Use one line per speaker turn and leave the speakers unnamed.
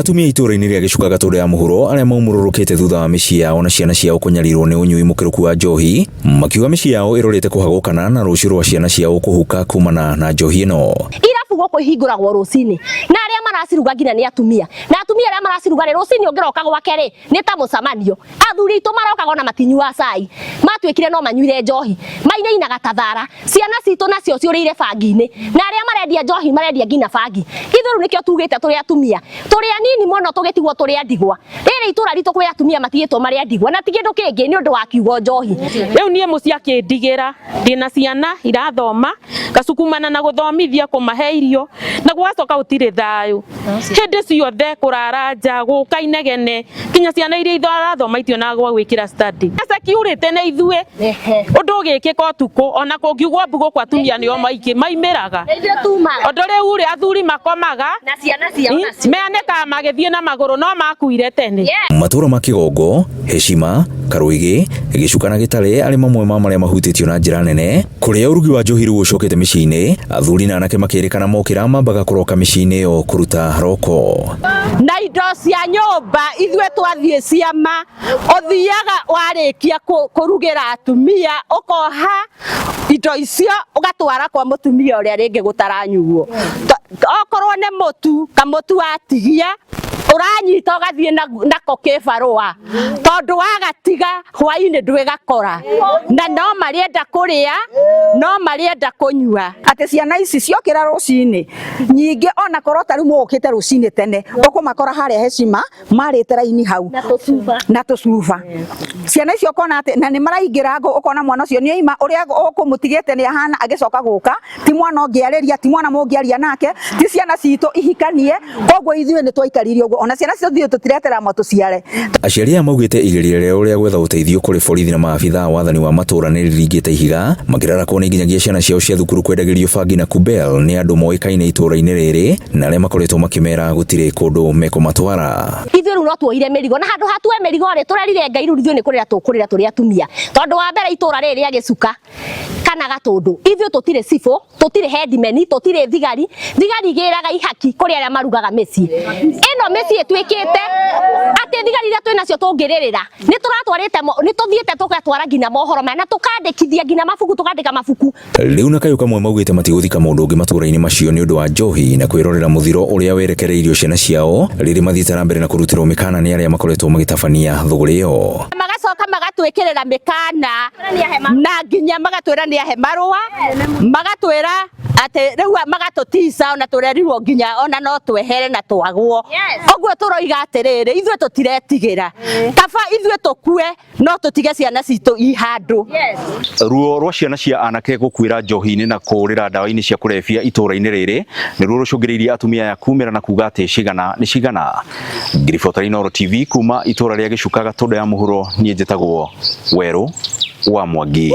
Atumia itũũra-inĩ rĩa Gĩcuka Gatũndũ ya Mũhuro arĩa maumũrũrũkĩte thutha wa mĩciĩ yao na ciana ciao kũnyarirwo nĩ ũnyui mũkĩrũku wa njohi, makiuga mĩciĩ yao ĩrorĩte kũhagũkana na rũciũ rwa ciana ciao kũhuka kumana na njohi ĩno.
Irabu gũkũ ihingũragwo rũcinĩ na arĩa maraciruga nginya nĩ atumia, na atumia arĩa maraciruga rĩ, rũcinĩ ũngĩroka gwake rĩ, nĩ ta mũcemanio. Athuri aitũ marokaga ona matinyuaga cai, matuĩkire no manyuire njohi, mainainaga ta thara. Ciana citũ nacio ciũrĩire bangi-inĩ, na arĩa marendia njohi marendia nginya bangi. Ithuĩ rĩu nĩkĩo tugĩte tũrĩ atumia, tũrĩ anini mũno tũgĩtigwo tũrĩ a ndigwa. Rĩrĩ itũra ritũ kwĩ atumia matigĩtwo marĩ a ndigwa na ti kĩndũ kĩngĩ nĩ ũndũ wa kiugo njohi.
Rĩu niĩ mũciĩ akĩndigĩra ndĩna ciana irathoma, ngacukumana na gũthomithia, kũmahe irio, na gũgacoka gũtirĩ thayũ. Hĩndĩ ciothe kũrara nja, gũka inegene, nginya ciana iria irathoma itionaga gwa gwĩkĩra study. Security nĩ ithuĩ, ũndũ ũgĩkĩka ũtukũ, ona kũngiugwo mbu gũkũ atumia nĩo maingĩ maimĩraga. Ũndũ rĩu rĩ, athuri makomaga, meanĩkaga magĩthiĩ na magũrũ no makuire tene.
Matũũra ma Kĩgongo, Heshima, Karũĩgĩ, Gĩcuka na Gĩtarĩ arĩ mamwe ma marĩa mahutĩtio na njĩra nene kũrĩa ũrugi wa njohi rĩu ũcokete mĩciĩ-inĩ, athuri na anake makĩrĩkana mokĩra mambaga kũroka mĩciĩ-inĩ ĩyo kũruta roko.
Na indo cia nyũmba ithuĩ twathiĩ ciama, ũthiaga warĩkia kũrugĩra atumia ũkoha indo icio ũgatwara kwa mũtumia ũrĩa rĩngĩ gũtaranyuo. Okorwo nĩ mũtu, kamũtu watigia ũranyita ũgathiĩ nako kĩbarũa, tondũ wagatiga hwainĩ ndwĩgakora, na no marĩenda kũrĩa, no marĩenda kũnyua.
Atĩ ciana ici ciokĩra rũcinĩ nyingĩ, ona korwo ta rĩu mũgũkĩte rũcinĩ tene, ũkũmakora harĩa Heshima marĩte raini hau na tũcuba. Ciana icio ũkona atĩ na nĩ maraingĩra ngũ, ũkona mwana ũcio nĩ oima, ũrĩa ũkũmũtigĩte nĩ ahana agĩcoka gũka, ti mwana ũngĩarĩria, ti mwana mũngĩaria nake, ti ciana citũ ihikanie, koguo ithuĩ nĩ twaikarire ũguo, ona ciana citũ ithuĩ tũtiretera matũciare.
Aciari aya maugĩte igeria rĩao rĩa gwetha ũteithio kũrĩ borithi na maabitha a wathani wa matũũra nĩ rĩringĩte ihiga, makĩrarakwo nĩ nginyagia ciana ciao cia thukuru kwendagĩrio bangi na kubel nĩ andũ moĩkaine itũũra-inĩ rĩrĩ na arĩa makoretwo makĩmera gũtirĩ kũndũ mekũmatwara.
Ithuĩ rĩu no tuoire mĩrigo, na handũ ha tuoe mĩrigo rĩ, tũrerire Ngai rĩu ithuĩ nĩ kũrĩra tũkũrĩra tũrĩ atumia, tondũ wa mbere itũũra rĩrĩ rĩa Gĩcuka kana Gatũndũ ithuĩ tũtirĩ cibũ, tũtirĩ headman, tũtirĩ thigari. Thigari igĩraga ihaki kũrĩ arĩa marugaga mĩciĩ ĩno. Mĩciĩ ĩtuĩkĩte atĩ thigari iria twĩ nacio tũngĩrĩrĩra nĩ tũratwarĩte, nĩ tũthiĩte tũgatwara nginya mohoro maya na tũkandĩkithia nginya mabuku, tũkandĩka mabuku.
Rĩu na kayũ kamwe maugĩte matigũthika mũndũ ũngĩ matũũra-inĩ macio nĩ ũndũ wa njohi na kwĩrorera mũthiro ũrĩa werekereirio ciana ciao rĩrĩ mathiĩte na mbere na kũrutĩrwo mĩkana nĩ arĩa makoretwo magĩtabania thũgũrĩ ĩyo.
Magacoka magatwĩkĩrĩra mĩkana na nginya magatwĩra nĩ ahe marũa, magatwĩra atĩ rĩu magatũtica, ona tũrerirwo nginya ona no twehere na twagwo. Ũguo tũroiga atĩrĩrĩ, ithuĩ tũtiretigĩra, kaba ithuĩ tũkue no tũtige ciana citũ i handũ.
Ruo rwa ciana cia anake gũkuĩra njohi-inĩ na kũũrĩra ndawa-inĩ cia kũrebia itũũra-inĩ rĩrĩ nĩruo rũcũngĩrĩirie atumia aya kumĩra na kuga atĩ cigana nĩ cigana. Ngĩribotera Inooro TV kuma itũũra rĩa Gĩcuka Gatũndũ ya Mũhuro, niĩ njĩtagwo Werũ wa Mwangi.